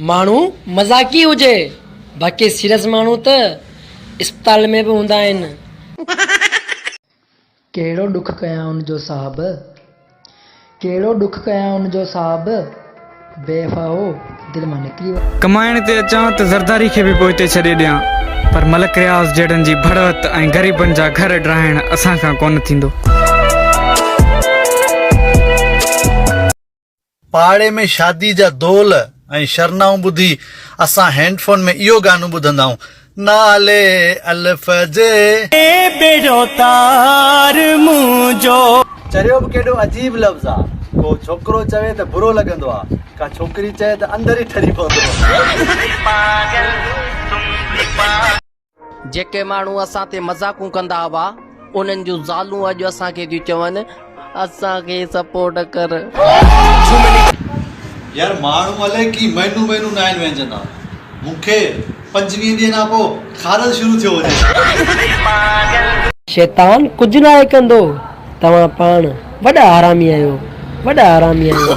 ماڻهو مذاقي هجي باقي سيريس ماڻهو ته اسپتال ۾ به هوندا آهن. ڪهڙو ڏک ڪيان ان جو صاحب. ڪهڙو ڏک ڪيان ان جو صاحب. بيوفا هو دل مان نڪري ويو. ڪمائڻ تي اچان ته زرداري کي به پوئتي ڇڏي ڏيان پر ملڪ رياض جهڙن جي ڀڙوت ۽ غريبن جا گهر ڊاهڻ اسان کان ڪونه ٿيندو. پاڙي ۾ شادي جا دول ۽ شرنائون ٻڌي اسان هينڊ فون ۾ اهو گانو ٻڌندا آهيون نالي الف جي. ٻيڙو تار منهنجو. چريو به ڪيڏو عجيب لفظ آ. ڪو ڇوڪرو چوي ته برو لڳندو آ، ڪا ڇوڪري چئي ته اندر ئي ٺري پوندو آ. جيڪي ماڻهو اسان تي مذاقون ڪندا هئا انهن جون زالون اڄ اسان کي ٿيون چون اسان کي سپورٽ ڪر. يار ماڻهو الائي ڪي مهينو مهينو ناهن وهنجندا مون کي 25 ڏينهن کان پوء خارس شروع ٿيو وڃي. شيطان ڪجهه ناهي ڪندو توهان پاڻ وڏا حرامي آهيو وڏا حرامي آهيو.